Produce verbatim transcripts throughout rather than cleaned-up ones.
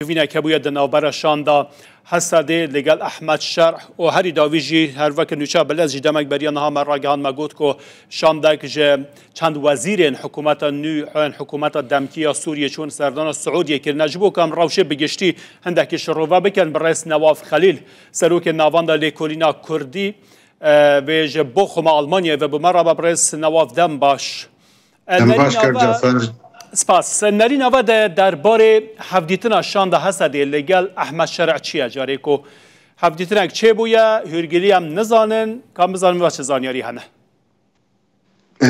Civînek hebûye di navbera şanda Hesedê li gel Ehmed Şerh û herî dawî jî her weke nûçe Belez jî demek beriya niha me ragihan, me got ku şandek ji çend wezîrên hikûmeta nû, yên hikûmeta demkî ya Sûriyê çûn serdana Siûdiyê kirine. Ji bo ku em rewşê bi giştî hindekî şirove bikin, birêz Newaf Xelîl, serokê navenda Lêkolîna Kurdî, e, vê ji bo xwe me Almanyayê ve bi me re be, birêz Newaf, dem baş. E, Em baş kak Cafer. Spas. Nerîna ve de derbarê hevdîtina şanda Hesedê li gel Ehmed Şerh çi ye? Carê ku hevdîtinek çêbûye, hûrgilî em nizanin, ka em bizanin ve çi zanyarî hene? E,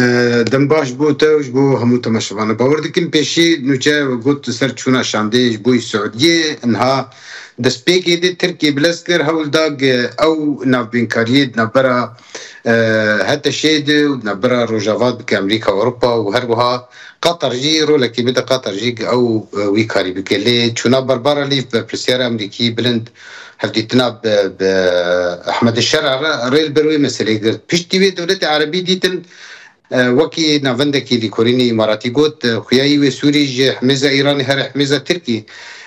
Dem baş bo te û ji bo hemû temaşevanan. Bawer dikim pêşî nûçe got li ser çûna şandê ji bo Siûdiyê, niha destpêkê de Tirkiye bi lez kir, hewl da ge ew navbênkariyê di navbera e, HTŞ'ê de û di navbera Rojava bike, Amerîka, Ewropa û her wiha Qatar jî rolekê bide, Qatar jî ew, e, wî karî bike. Lê çûna Barbara Leaf, berpirsyara Amerîkî bilind, hevdîtina bi, bi Ehmed Şerh re rê li ber wê meselê girt. Piştî wê dewletê Erebî dîtin, e, wekî navendekî lêkolînê îmaratî got, e, xuya yî wê Sûrî ji himêza Îranê here himêza Tirkî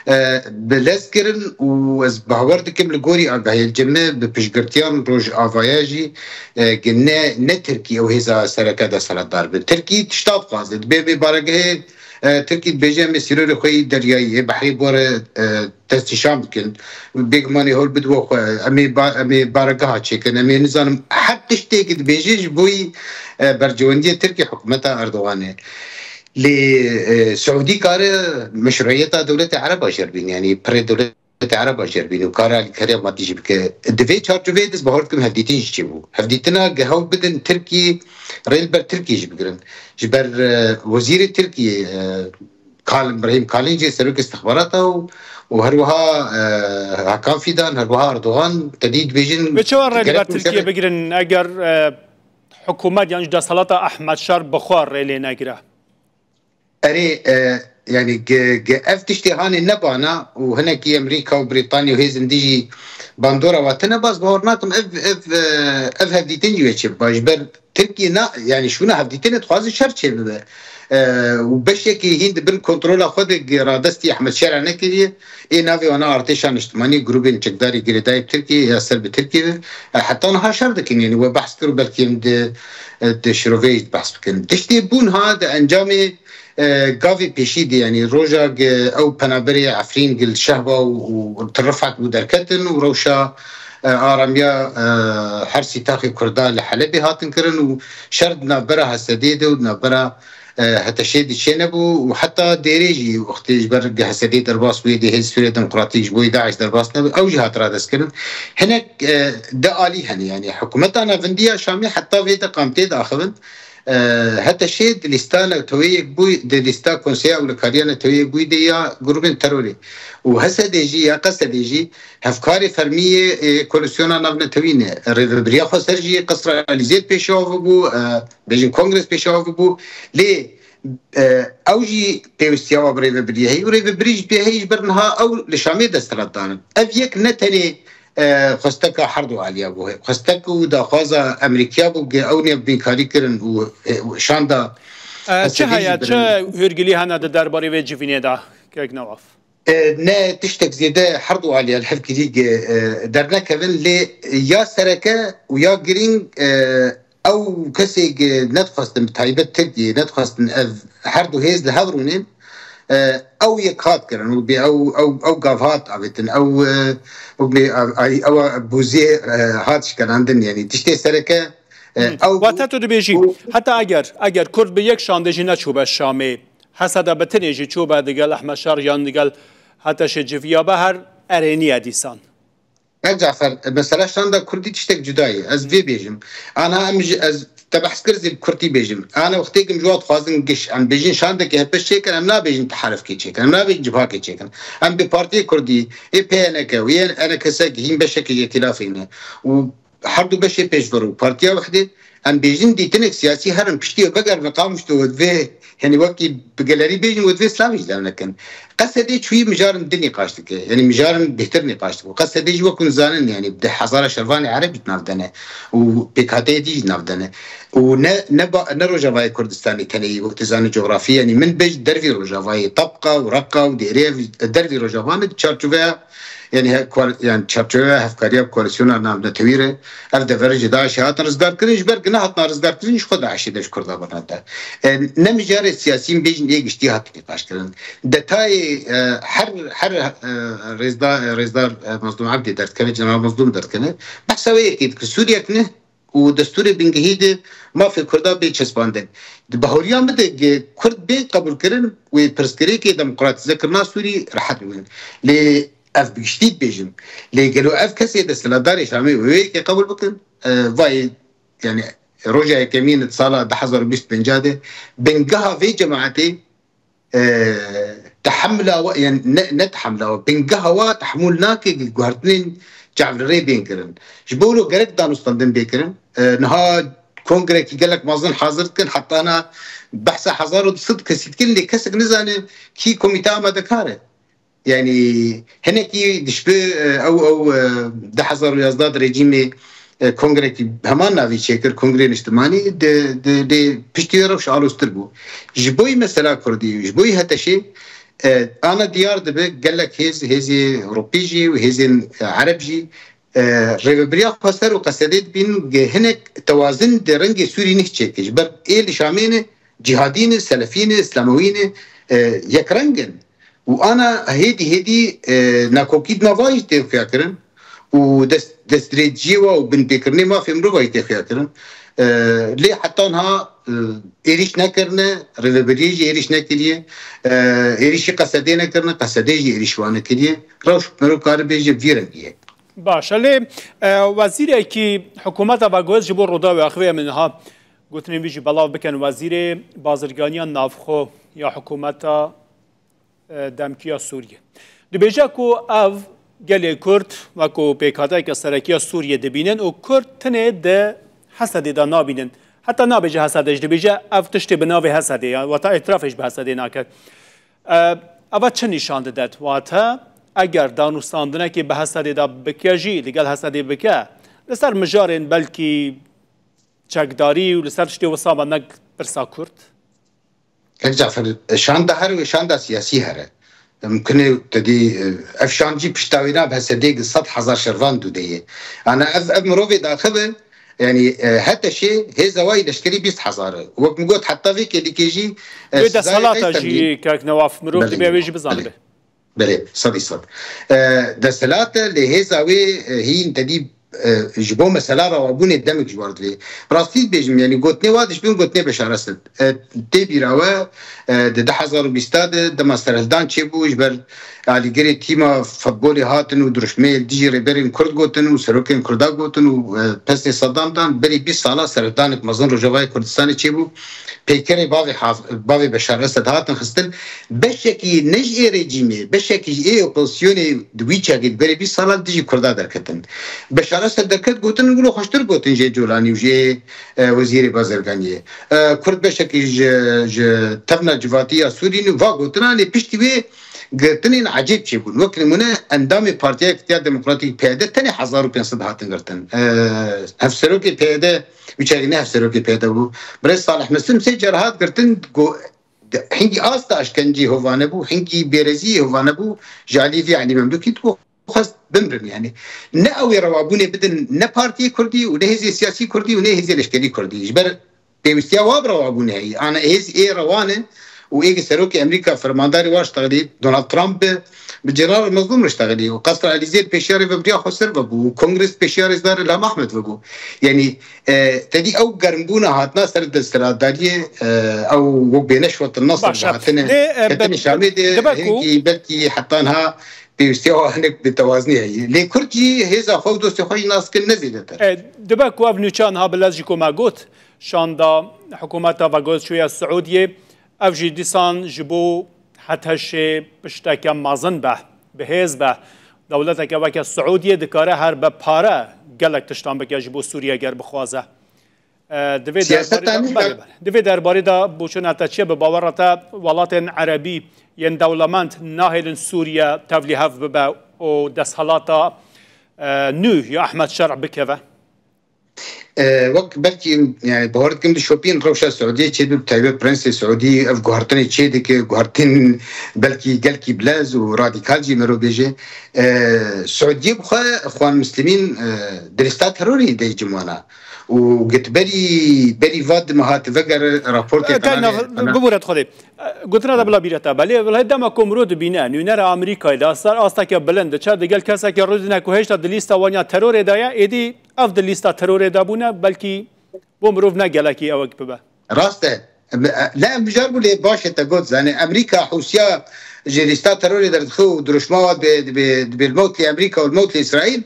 e, bi lez kirin û ez bawer dikim li gorî agahiyên cem me bi piştgirtiyan Rojavaya jî, e, gi ne, ne Tirkî ew hêza sereke desthilatdar bin. Tirkî tişta dixwaze. Dibê vê baregehê, e, Tirkî dibêje em ê sînorê xwe yî deryayî, ê behrê bore, e, destnîşan bikin. Bêgumanê hewl bidwe xwe, em ê ba-, em ê baregeha çêkin, em ê nizanim her tiştê ki dibêje ji bo yî, e, berjewendiyê Tirkî hikûmeta Erdoganê. Lê, e, Siûdî kare meşruiyeta dewleta Ereba jêr bîn, yanî pirê dewleta Ereba jêr bîn û kare alîkariya madî jî bike. Di vê çarçoveyê de ez bawer dikim hevdîtin jî çêbû. Hevdîtina ge hewl bidin Tirkî, rê li ber Tirkî jî bigirin. Ji ber, e, wezîrê Tirkiyê, e, Kal-, Brahîm Kalîncê serokê istixbarata û, û her wiha, e, Hakan Fîdan, her wiha Erdogan tedî dibêjin. Ve çawa rê li ber Tirkiyê bigirin eger, e, hikûmet yan jî desthilata Ehmed Şerh bi xwe rê lê negire? Erê, e, yanî ge, ge ev tiştê hanê nebana û hinekî Amerîka û Brîtanya û hêzên dî jî bandora we tine bas, bawer nakim ev, ev, e, ev hevdîtin jî wê çê biba. Ji ber Tirkiye na, yanî şûna hevdîtinê dixwaze şer çê bibe. E, û beşekî hîn di bin kontrola xwe de ge radestî Ehmed Şerh nekiriye. Ê navê wana artêşa niştimanî, grûbên çekdarî girêdayî bi Tirkiyê ya ser bi Tirkiyê ve, e, heta niha şer dikin. Yanî we behs kir û belkî em di, e, di şiroveyê jî behs bikin. Tiştê bûn ha di encamê, e, gavê pêşî de, yanî roja ge ew penaberê Efrîn gil Şehba û, û Tirifet bû derketin û rewşa, e, aramiya, e, her sîtaxê Kurda li Helebê hatin kirin û şer di navbera Hesedê de û di navbera e, HTŞ'ê dî çênebû û heta dêrê jî wextê ji ber Hesedê derbas bûyê, dê Hêz Sûriya Demokratîk ji bo yê DAIŞ derbas nebû, ew jî hat radestkirin. Hinek, e, di alî hene, yanî hikûmeta navendî ya Şamê heta vê deqan tê daxivin. E, HTŞ'ê di lîsta Neteweyê Yekbûyî, di lîsta Konseya Ewlekariya Neteweyê Yekbûyî de ya grûbên terorê û Hesedê jî ya Qesedê jî hevkarê fermî yê, e, koalîsyona navnetewî ne. Rêvebiriya xweser jî Qesra Elîzê pêşiya bû, e, bêjin kongres pêşiya bû. Lê, e, ew jî pêwistiya we bi rêvebiriyê heye û rêvebirî jî pê heye, ji ber niha ew li Şamê desthilatdar in. Ev yek ne tenê, e, xwesteka her du aliya bû. Xwestek û daxwaza Amerîkiya bû, ge ew navbînkarî kirin û, e, û şanda E, çi Hesedê jî heye, çi birin. Hûrgilî hene di derbarê vê civînê de, kek Newaf? E, ne tiştek zêde her du aliya li hevkirî ge, e, dernekevin, lê ya sereke û ya girîng, e, ew kesê ge nedixwestin, bi taybet Tirkiyê nedixwestin ev her du hêz li hev rûnin, e, ew yek hat kirin û bê ew, ew, ew gav hat avêtin, ew, e, ew bê, ay, ew bûzê, e, hat şikenandin, yanî tiştê sereke, e, Hmm. ew Wate bû tu dibêjî, û heta eger, eger Kurd bi yek şandê jî neçûbe Şamê, Hesede bi tinê jî çûbe digel Ehmed Şerh yan digel HTŞ'ê civiyabe, her erêniye dîsan. Kak Cafer, mesela şanda Kurdî tiştek cuda ye. Ez vê bêjim. Ana em ji, ez te behs kir zî bi Kurdî bêjim. Ana wextê kim ji we dixwazin giş, em bêjin şandekê H P Ş çêkin, em nabêjin teharifkê çêkin, em nabêjin cibhakê çêkin. Em bi partiyê Kurdî, ê P N K û ê N K S hîn beşekê ji îtîlafê ne. Û her du beşê pêşver û Partiya Wehdê, em bêjin dîtinek siyasî herin piştî wê bigerin Qamişlo, wê divê, yanî wekî bi gelerî bêjin, wê divê slavî ji lev nekin. Qesedê çûyî mijarin din nîqaş dike. Yanî mijarin bêhtir nîqaş dike. Qesedê jî wekû nizanin, yanî bi deh hezara şervanê Ereb jî di nav de ne. Û P K T'yê dî jî di nav de ne. Û ne, ne, ba, ne Rojavayê Kurdistanê tenê yî, wek tu zanî cografî, yanî min bêj dervî Rojavayê, Tabqa û Reqa û Dêrê, dervî Rojava ne di çarçoveya, yanî he, koal-, yanî çarçoveya hevkariya koalîsyona navnetewî re ev dever ji DAIŞê hatin rizgarkirin, ji ber ku nehatina rizgarkirin ji xwe DAIŞê de ji Kurda berhate. E, ne mijarê siyasî bêjin ê giştî hatin nîqaşkirin. Detayê, e, her, her, e, rêzda-, e, rêzdar, e, Mazlûm Ebdî derdikeve, Ceneral Mazlûm derdikeve. Behsa wê yekê dikir. Sûriyek ne û destûrê bingehî de mafê Kurda bê çespandin. Di bahoriya min de ge Kurd bê qebûlkirin wê pirsgirêkê demokratîzekirina Sûrî rehet bibin. Lê ev bi giştî dibêjin. Lê gelo ev kesê desthilatdarê Şamê wê yekê qebûl bikin? E, vayê, yani, roja yekemîn di sala du hezar û bîst û pênc de bingeha vê cemaetê, e, tehemla we, yani ne, ne tehemla we, bingeha we tehemûl nake ku guhertinên çavlirê bên kirin. Ji bo wilo gerek danûstandin bê kirin. E, niha kongrekî gelek mezin hazir dikin, heta na behsa hezar û du sed kesî dikin, lê kesek nizane kî komîte amadekar e. Yani hinekî dişbi, e, ew, ew, e, du hezar û yazdeh di rejîmê, e, kongrekî heman navî çêkir, Kongrê Niştimanî, di, di, di piştî wê rewş aloztir bû. Ji bo yî mesela Kurdî, ji bo yî HTŞê, e, ana diyar dibe gelek hêz, hêzê Ewropî jî û hêzên, e, Ereb jî, e, rêvebiriya xweser û Qesedê dibînin ge hinek tewazin di rengê Sûrî nih çêke. Ji ber ê li Şamê ne, cîhadî ne, selefî ne, îslamewî ne, e, yekreng in. Û ana hêdî hêdî, e, nakokî di nava jî tê xuya kirin û dest, destdirêciyê wa û binpêkirinê mafê mirovan jî tê xuya kirin. E, lê heta niha, e, êrîş nekirine, rêvebiriyê jî êrîş nekiriye, e, êrîşî Qesedê nekirine, Qesedê jî êrîş wan nekiriye. Rewş mero kare bêje vî rengî ye. Baş e, lê, e, wezîrekî hikûmeta vegoyet ji bo Rûdawê axivê em ê niha gotinên wî jî belav bikin. Wezîrê Bazirganiya Navxwe ya hikûmeta, e, demkî ya Sûriyê dibêje ku ev gelê Kurd wekû pêkhateyeke serekî ya Sûriyê dibînin û Kurd tenê di Hesedê de nabînin. Heta nabêje Hesedê jî dibêje ev tiştê bi navê Hesedê, ya wata îtirafê jî bi Hesedê nake. E, eva çi nîşan didet? Wate eger danûstandinekê bi Hesedê de bike jî, li gel Hesedê bike, li ser mijarên belkî çekdarî û li ser tiştê wisa be, ne pirsa Kurd? Kek Cafer, şanda her wê şanda siyasî here. Mumkin e te dî, e, ev şand jî pişta wê nabe Hesedê gi sed hezar şervan dûde ye. Ana ev, ev mirovê daxive, yani, e, HTŞê hêza wayî leşkerî bîst hezar e. Wek min got, heta vê kêlîkê jî, e, Wê siza yê desthelata qey jî, sendî. Kek Newaf, mirov Belê, dibe wê jî bizanibe. Belê, sedî sed. E, desthilat e, lê hêza wê, e, hîn te dî, e, ji bo mesela rewabûnê demek ji war divê. Rastî dibêjim, yani gotinê wa dişbin gotinê Beşar Esed. E, tê bîra we, e, di du hezar û bîst de dema serhildan çêbû, ji ber alîgirê tîma futbolê hatin û dirûşmeyê li dijî rêberên Kurd gotin û serokên Kurda gotin û, e, pestê Sedam dan, berî bîst sala serhildanek mezin Rojavayê Kurdistanê çêbû. Peykerê bavê Haf-, bavê Beşar Esed hatin xistin. Beşekî ne ji ê rejîmê, beşekî ji ê opozisyonê di wî çaxê di berê bîst sala dijî Kurda derketin. Beşar Esed derket gotin, wilo xweştir gotin jê Colanî û jê, e, Wezîrê Bazirganiyê. E, Kurd beşekî ji, ji tevna civatî ya Sûrî ne, va gotina, lê piştî wê girtinên ecêb çêbûn. Wek nimûne endamê Partiya Yekîtiya Demokratîk, P Y D, tenê hezar û pênc sed hatin girtin. E, hevserokê P Y D, wî çaxê ne hevserokê P Y D bû. Birêz Salih Mesûd sê car hat girtin, go-, hingî asta eşkencî hovane bû, hingî bêrezî hovane bû, ji alî vî Elî Memlûkî digot, xwest bimrin, yani. Ne ew ê rewabûnê bidin, ne partiyê Kurdî û ne hêzê siyasî Kurdî û ne hêzê leşkerî Kurdî. Ji ber pêwîstiya wa bi rewabûnê heye. Ana hêz ê rewa ne û êgê serokê Amerîka fermandarê wa ştexilî, Donald Trump bi, bi General Mazlûm re ştexilî û Qesra Elîzê li pêşiya rêvebiriya xweser vebû û Kongres pêşiya rêzdar Îlham Ahmed vebû. Yani, e, te dî ew germbûna hatina ser desthilatdariyê, e, ew wek bêne şwetin nasir Baş e. Dihatine, Lê, e, ketine be-, Şamê de dibe ku hingî belkî heta niha pêwîstiya wa hinek bi tewazinî heye. Lê Kurd jî hêza xwe û dostê xwe jî nas dikin, ne zêdetir. E, dibe ku ev nûçan ha bi lez jî ku me got, şanda hikûmeta vegoyet çûye Siûdiyê, ev jî dîsan ji bo HTŞê pişteke mezin be, bi hêz be. Dewleteke weke Siûdiyê dikare her bi pare gelek tiştan bike ji bo Sûriye ger bixwaze. E, di vê Siyaseta derbarê de, nî belê, belê. Di vê derbarê de boçûna te çi ye? Bi bawera te welatên erebî yên dewlemend nahêlin Sûriye tevlîhev bibe û desthelata, e, nû ya Ehmed Şer'a bikeve? E, wek belkî, yani, bawer dikim dişopîn rewşa Siûdiyê çêdibe, bi taybet Prensê Siûdî ev guhertinê çêdike, guhertin belkî gelkî bilez û radîkal jî merov bêje. E, Siûdiyê bi xwe Xwan Muslimîn, e, di lîsta terorê de jî cimwana. Û git berî, berî va di meha ti vegere raportê E, kanalê Bibûre Xwedê. E, gotina de bila bîre te be. Lê wele dema ku mirov dibîne, nûnera Amerîkayê de ser asteke bilind diçe, digel keseke rûdine ku hêşta di lîsta wan ya terorê de ye, êdî ev di lîsta terorê de bûne, belkî bo mirov ne gelekî ewek bibe. Rast e. Em, e, ne, em bijar bû lê baş e te got, zanî Amerîka Hûsiya ji lîsta terorê derdixe û dirûşma wa dibê, dibê, dibê li mewt li Amerîka û li mewt li Îsraîl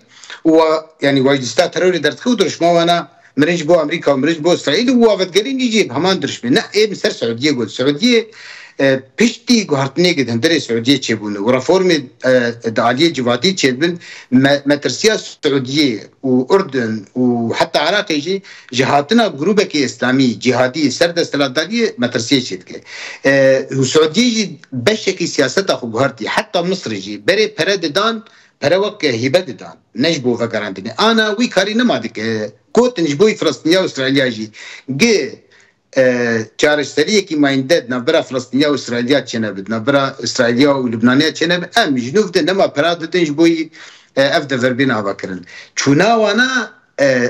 û wa, yani wa ji lîsta terorê derdixe û dirûşma wana mirin ji bo Amerîka û mirin ji bo Îsraîl û wa vetgerînî jî bi heman dirûşmê. Ne, ê min ser Siûdiyê got. Siûdiyê, e, piştî guhertinê ki di hundirê Siûdiyê çêbûne û reformê, e, di aliyê civakî çêdibin, me-, metirsiya Siûdiyê û Urdun û heta Iraqê jî ji hatina grûbekî îslamî, cîhadî, ser desthilatdariyê metirsiyê çêdike. E, û Siûdiyê jî beşekî siyaseta xwe guhertî. Heta Misrê jî berê pere didan, pere wek hîbe didan. Ne ji bo vegerandinê. Ana wî karî nema dike. Gotin ji bo Filistîniya û Îsraîliya jî. Gi e, çareseriyekî mayînde di navbera Filistîniya û Îsraîliya çênebe, di navbera Îsraîliya û Lubnaniya çênebe, em ji nû ve de nema pera didin ji bo yî, e, ev dever bêne avakirin. Çûna wana, e,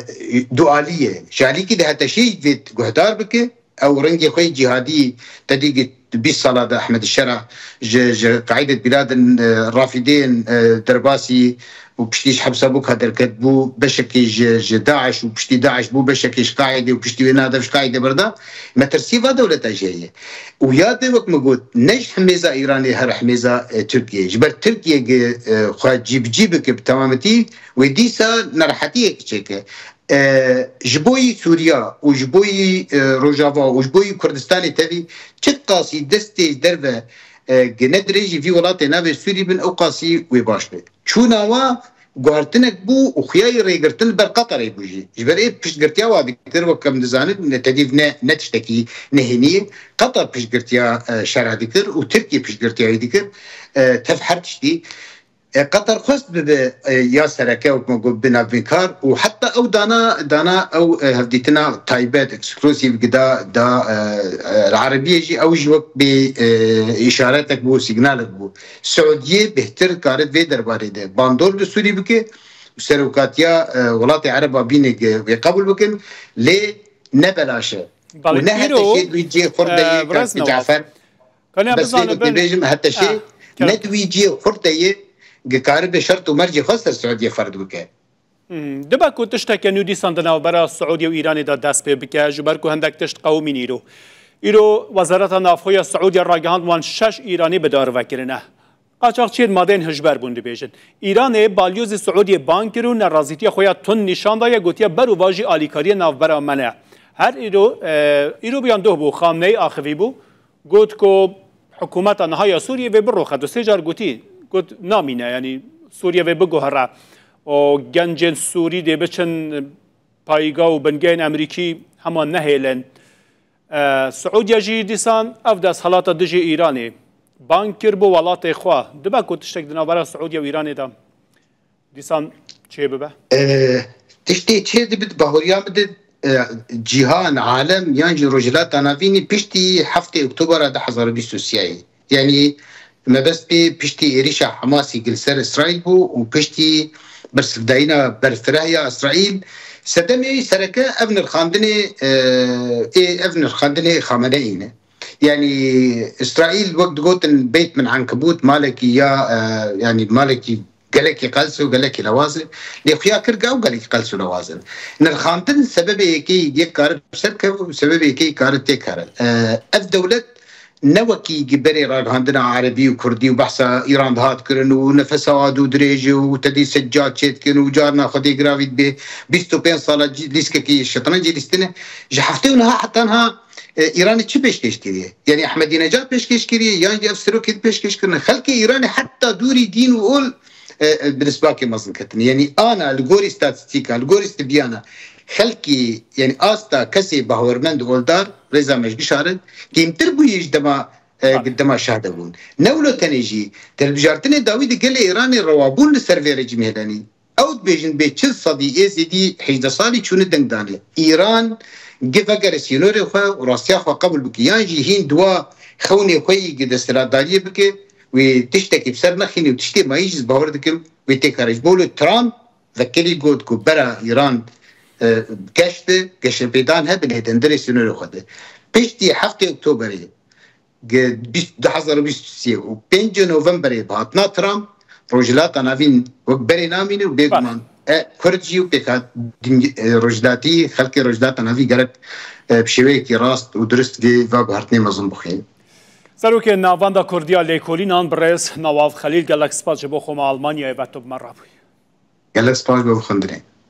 dualî ye. Ji alîkî de heteşê vê guhdar bike, ew rengê xwe yê cîhadî te dî bîst sala de Ehmed Şera ji, ji Qaîdet Biladin, e, Rafidên, e, derbasî û piştî ji hepsa bû ka derket, bû beşekê ji, ji DAIŞ û piştî DAIŞ bû beşekê ji Qaîdê û piştî wê nadev ji Qaîdê berda. Metirsî va dewleta jê ye. Û ya dê wek min got, ne ji himêza Îranê her himêza, e, Tirkiyê. Ji ber Tirkiye gi, e, xwe cî bi cî bike bi temametî, wê dîsa nerehetiyek çêke. E, ji bo yî Sûriya û ji bo yî, e, Rojava û ji bo yî Kurdistanê tevî çi qasî destê ji derve, e, gi ne dirêjî vî welatê navê Sûrî bin, ew qasî wê baş be. Çûna wa guhertinek bû û xuya yî rêgirtin li ber Qatarê bû jî. Ji ber ê piştgirtiya wa dikir, wek em dizanin, ne tedîv ne, ne tiştekî nehênî ye. Qatar piştgirtiya, e, şera dikir û Tirkiye piştgirtiya wî dikir. E, tev her tiştî. E, Qatar xwest bibe, e, ya sereke, wek me got, bi navbînkar û heta ew dana, dana ew, e, hevdîtina taybet, ekskluzîv gida da, e, e, li Erebiyê jî ew jî wek bê, e, îşaretek bû, sîgnalek bû. Siûdiyê bêhtir dikare vê derbarê de bandor li Sûrî bike û serokatiya, e, welatê Ereba bîne ki wê qebûl bikin, lê ne belaş e. Belê, Û ne îro, hete şê wî cihê xurt de e, yê birêz Kak Newaz. Cafer. Kanî em Bes vê bizanibin. Dibêjim, hete şê Ah, ne kerem. di wî cihê xurt de yê, ki karibe şert û mercê xwe ser Siûdiyê ferz bike. Hmm, dibe ku tişteke nû dîsan di navbera Siûdiyê û Îranê de dest pê bike, ji ber ku hindek tişt qewimîn îro. Îro Wezareta Navxwe ya Siûdiyê ragihand wan şeş Îranî bi dar vekirine. Qaçaxçiyên madeyên hişber bûn dibêjin. Îranê balyozê Siûdiyê bang kir û nerazîtiya xwe ya tund nîşan daye, gotiye berovajî alîkariyê navbera me ne. Her îro, e, îro biyan doh bû, Xamneyî axivî bû. Got ku hikûmeta niha ya Sûriyê vê biroxe. Du sê car gotî, got namîne, yanî Sûriye vê biguhere. Û gencên Sûrî dê biçin payîga û bingehên Emerîkî hema nehêlin. E, Siûdiya jî dîsan ev desthelata dijî Îranê bang kir bo welatê xwe. Dibe ku tiştek di navbera Siûdiya û Îranê de dîsan çê bibe? E, tiştê çê dibe, di bahuriya min de, e, cîhan, alem yan jî Rojhilata Navînî piştî heftê Oktobera du hezar û bîst û sê, yanî mebest pê piştî êrîşa Hamasî gi li ser Îsraîl bû û piştî bersivdayîna berfireh ya Îsraîl, sedemê wî sereke ev nirxandinê, e, ê, ev nirxandinê Xameneî ne. Yanî Îsraîl wek digotin beyt min ankebût, malekî ya, e, yanî malekî gelekî qels û gelekî lewaz e. Lê xuya kir ku ew gelekî qels û lewaz in. Nirxandin sebebê yekê yê kare bi ser keve û sebebê yekê yê kare tê kare. E, ev dewlet ne wekî gi berê ragihandina erebî û kurdî û behsa Îran dihat kirin û nefesa wa dû dirêj û te dî secca çêdikin û carna xwedê giravî dibê bîst û pênc sala cî-, lîskekî şetrencê lîstine. Ji heftê û niha heta niha, e, Îranê çi pêşkêş kiriye? Yanî Ehmedînecat pêşkêş kiriye, yan jî ev serokê di pêşkêş kirine? Xelkê Îranê heta dûrî dîn û ol, e, e, bi nisbakê mezin ketine. Yanî ana li gorî statîstîka, li gorî stibiyana, xelkî, yani asta kesê bawermend û oldar, rêza me ji gişa re kêmtir bûye ji dema, e, dema şah de bûn. Ne wilo tenê jî, di hilbijartinê dawî de gelê Îranê rewabûn li ser vê rejîmê hêlenî. Ew dibêjin bê çil sedî ê zêdî hejdeh salî çûne deng danê. Îran gi vegere sînorê xwe û rastiya xwe qebûl bike. Yan jî hîn dua xewnê xwe yî gi desthilatdariyê bike, wê tiştekî bi ser nexîne û tiştê mayî jî ez bawer dikim wê têkare. Ji bo li Trump vekirî got ku bera Îran, e, geş be, geşepêdan hebe lê di hundirê sînorê xwe de. Piştî heftê Oktoberê, ge-, bîst, du hezar û bîst û sê û pêncê Novemberê bi hatina Trump, Rojhilata Navîn wek berê namîne û bêguman e, Kurd jî û pêkhat-, ding-, e, Rojhilatî, xelkê Rojhilata Navî gerek, e, bi şêweyekî rast û dirust vê veguhertinê mezin bixwînin. Serokê Navenda Kurdiya Lêkolînan birêz Nawaf Xelîl, gelek spas ji bo xwe me Almanyayê ve tu bi me re bûyî. Gelek spas bo xwendinê.